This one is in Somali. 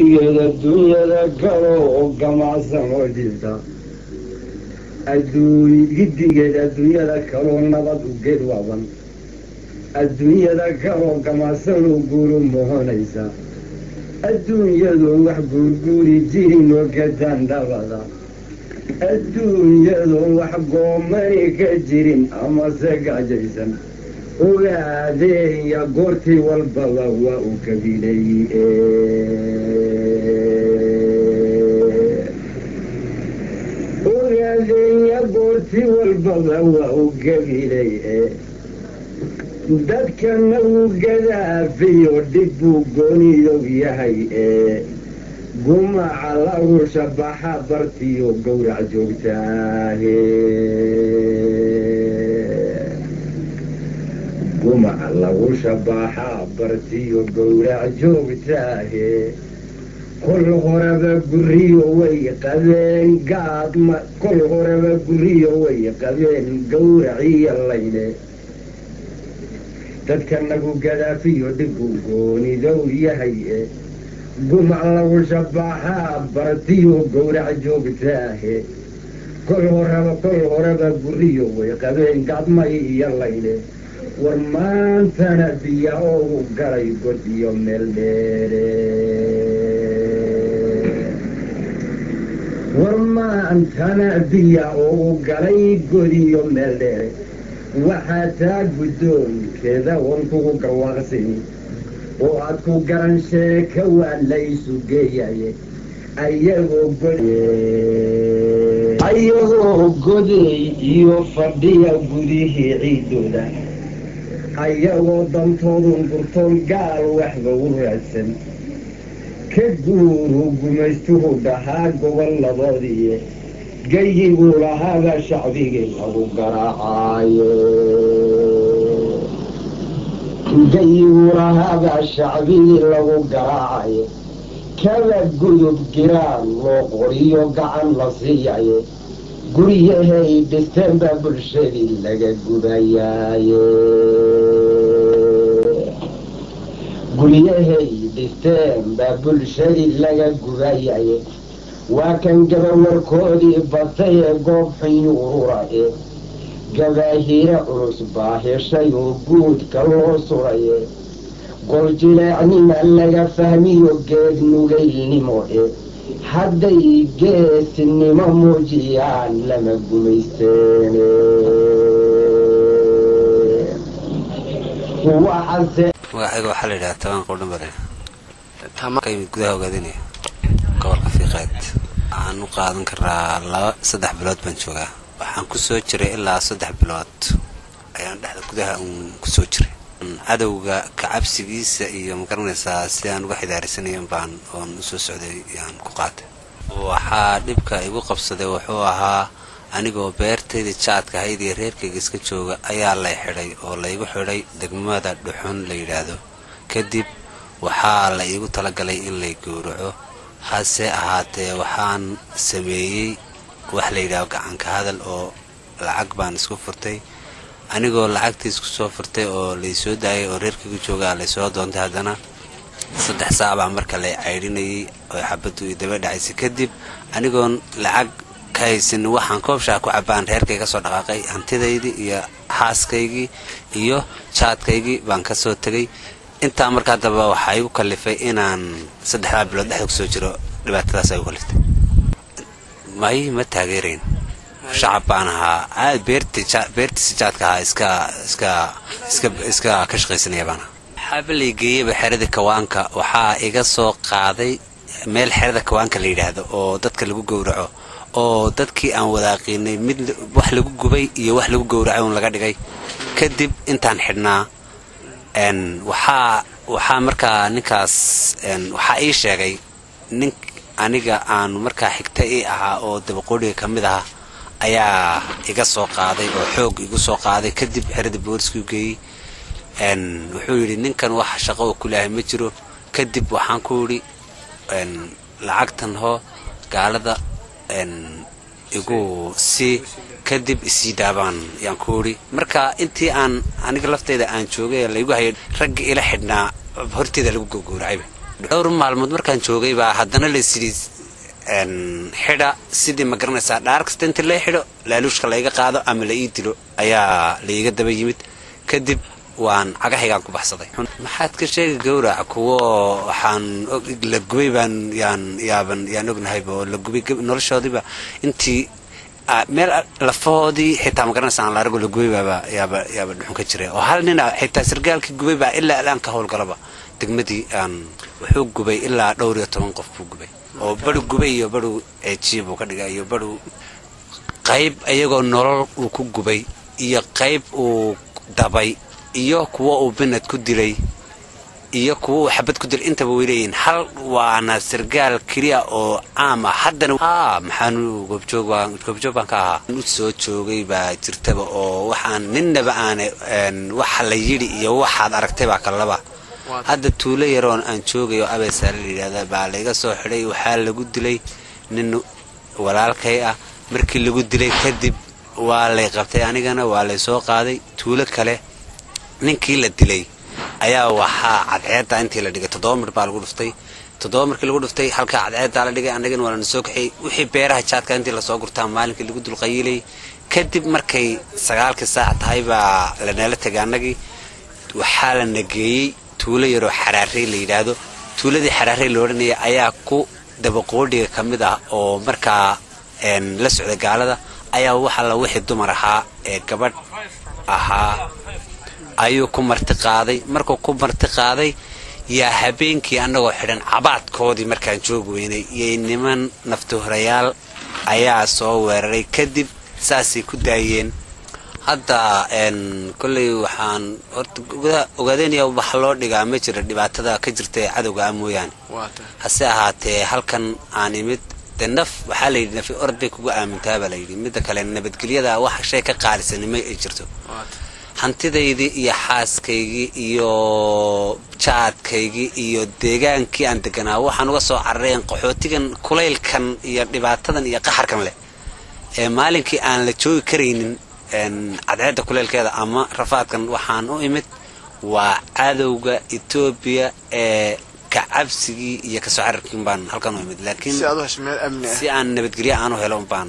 Geeda dunyada galo oo gamacsan oo jirta adduun giddigeed, adduunyada kaloo nabad u geed waaban, adduunyada kaloo gamacsan oo guuru mohonaysa, adduunyadu wax guurguuri jirin oo gadandhabada, adduunyadu wax goomani ka jirin amase gajaysan, ogaadeenya goortii walbaba waa u kabilay. Ogaadeenya goortii walbaba waa u gabilay. Dadkana uu gadaafiyo dhib buu gooniyog yahay ee gumaca lagu shabaxa bartiyo gowrac joogtaahe, gumaca lagu shabaxa bartiyo gowrac joogtaahe. Kol horeba guriyo way qabeen gaadma, kol horeba guriyo way qabeen gowraciyo layle. Dadka nagu gadaafiyo dhibbuu goonidow yahay e gumac lagu shabaxaa bartiyo gowrac joogtaahe. Kol horeba, kol horeba guriyo way qabeen gaadmay iyo layle. War maantana biya oogu galay god iyo meel dheere, war maantana biya oogu galay god iyo meel dheere. Waxaa taa guddoonkeeda wan kugu garwaaqsini oo aad ku garan sheeka waa laysu geeyaye. Ayagoo goday iyo fadhiya gudihii ciiddooda, ayagoo dantoodun gurtoon gaal waxba u raadsan, ka guuru gumaystuhu dhahaa gobolladoodii gayiguu lahaabaa shacbigii lagu garaacaaye, gayiguu lahaabaa shacbigii lagu garaacaye. Kaba gudub giraan loo qoriyo gacan la siiyaye, guryahay dhisteen baa bulshadii laga gubayaaye, guryahay dhisteen baa bulshadii laga gubayaye. Waa kan gabawarkoodii batay ee goob xun yuururaye, gabaahiire culus baa heshay oo guudka loo suraye, gol jileecnima laga fahmiyo geed nugaylnimo e. Hadday geesinimo muujiyaan lama gumaysteene. Waxase Magacayga waxaa la yidhaha Tabaan Qowdhanbare, ka yimid gudaha Ogaadinaya, gobolka Fiiqeed. Waxaan u qaadan karaa 2 3 bilood baan joogaa. Waxaan ku soo jiray ilaa 3 bilood ayaan dhexda gudaha uun kusoo jiray. Cadowga kacabsigiisa iyo magaranaysaa si aan uga xidaarisanay baan oon usoo socday yaan ku qaatay. Waxaa dhibka igu qabsaday wuxuu ahaa anigoo beertayda jaadka ahayd iyo reerkayga iska jooga ayaa lay xidhay oo laygu xidhay degmada Dhuxun la yidhaahdo. Kadib waxaa la iigu talagalay in lay gowraco, hase ahaatee waxaan sameeyey wax la yidhaahdo gacanka hadal oo lacag baan isku furtay. Anigoo lacagtii isku soo furtay oo laysoo daayay oo reerkaygu joogaa laysoo doontay, haddana 3 saac baa marka lay caydhinayay oo xabaddu i daba dhacaysay. Kadib anigoon lacag ka haysan waxaan koobshaa ku cabbaan reerkay ka soo dhaqaaqay, hantidaydii iyo xaaskaygii iyo jaadkaygii baan ka soo tegay. Intaa marka haddaba waxaa igu kallifay inaan 3daa bilood dhexda kusoo jiro, dhibaatadaas igu kalliftay. May, ma taageerayn, shacab baan ahaa, beertiisa jaadka ahaa iska iska iska iska ka shaqaysanaya baan ahaa. Waxaaba lay geeyeyba xerada kawaanka. Waxaa iga soo qaaday meel xerada kawaanka la yidhaahdo oo dadka lagu gowraco, oo dadkii aan wadaaqiinay mid wax lagu gubay iyo wax lagu gowracay uun laga dhigay. Kadib intaan xidhnaa waxaa markaa ninkaas waxaa ii sheegay nin aniga aan markaa xigta ii ahaa oo dabaqoodhiga ka mid ah ayaa iga soo qaaday oo xoog igu soo qaaday. Kadib xerada booliskuu geeyey, wuxuu yidhi ninkan wax shaqo oo kulaahay ma jiro. Kadib waxaan ku yidhi lacagtan hoo gaalada igu sii, kadib isii daabaan yaan ku yidhi. Marka intii aan aniga lafteyda aan joogay laygu hayay, ragga ila xidhnaa horteeda lagu gowgowracayba. Dhowr maalmood markaan joogay baa haddana laysidhi xidha, sidii ma garanaysaa, dhaar kasta inta lay xidho laaluushka layga qaado ama la ii dilo ayaa laiga daba yimid. Kadib waan cagahaygaan ku baxsaday. Maxaad ka sheegi gowrac? Kuwo waxaan la gubay baan yaan yaaban yaan ognahayba oo la gubay noloshoodiiba, intii meel lafahoodii xitaa ma garanaysa aan la argo la gubay baaba yaaba dhuxun ka jiray, oo hal nina xitaa sargaalkii gubay baa ilaa alaan ka howlgalaba degmadii. Aan wuxuu gubay ilaa dhowr iyo toban qof buu gubay, oo baru gubay iyo baru ceejiye buu ka dhigay, iyo baru qayb iyagoo nolol uu ku gubay, iyo qayb uu dabay, iyo kuwo uu binad ku dilay, iyo kuwo uu xabad ku dilay, intaba way leeyihiin. Hal waana sargaal keliya oo caam ah. Haddana haa, maxaanu goobjoog goobjoog baan ka ahaa, u soo joogay baa jirtaba, oo waxaan ninnaba aana waxa la yidhi iyo waxaad aragtay baa kalalaba. Hadda tuulo yaroon aan joogayo Abeesaale la yidhahda baa layga soo xidhay. Waxaa lagu dilay nin walaalkay ah. Markii lagu dilay kadib waa lay qabtay, anigana waa lay soo qaaday tuulo kale. Ninkii la dilay ayaa waxaa cadceedda intii la dhigay 7 mir baa lagu dhuftay. 7 markii lagu dhuftay halkaa cadceeddaa la dhigay, annagana waa lana soo kaxiyey. Wixii beeraha jaadka intii lasoo gurtaa maalinkii lagu dulqayilayy. Kadib markay 9-kii saac tahay baa lanala tegay annagii. Waxaa la nageeyey tuulo yaroo Xaraarey la yidhaahdo. Tuuladii Xaraarey la odhanaya ayaa ku dabaqoodhiga ka mid ah oo markaa la socday gaalada ayaa waxa la wixii dumar ahaa ee gabadh ahaa ayuu ku marti qaaday. Markuu ku marti qaaday yaa habeenkii annagoo xidhan cabaadkoodii markaan joog weynay iyo niman naftuhrayaal ayaa soo weeraray. Kadib saasay ku daayeen. Hadda kolley waxaan horta gudaha Ogaadeenaya wax loo dhigaa ma jira dhibaatada ka jirta ee cadowga ah mooyaane. Hase ahaatee halkan aan imid dee naf waxaa la yidhi nafi orod bay kugu aamintaa baa la yidhi. Midda kale nabadgelyada wax shay ka qaalisanimo ay jirto. Hantidaydii iyo xaaskaygii iyo jaadkaygii iyo deegaankii aan deganaa waxaan uga soo cararayn qaxootigan kulaylkan iyo dhibaatadan iyo qaxarkan leh ee maalinkii aan la joogi karaynin cadceedda kuleylkeeda ama rafaadkan. Waxaan u imid waa cadowga Etoobiya ee kacabsigii iyo kasoo cararkiin baan halkan u imid, laakiin si aan nabadgelyo aan u helo baan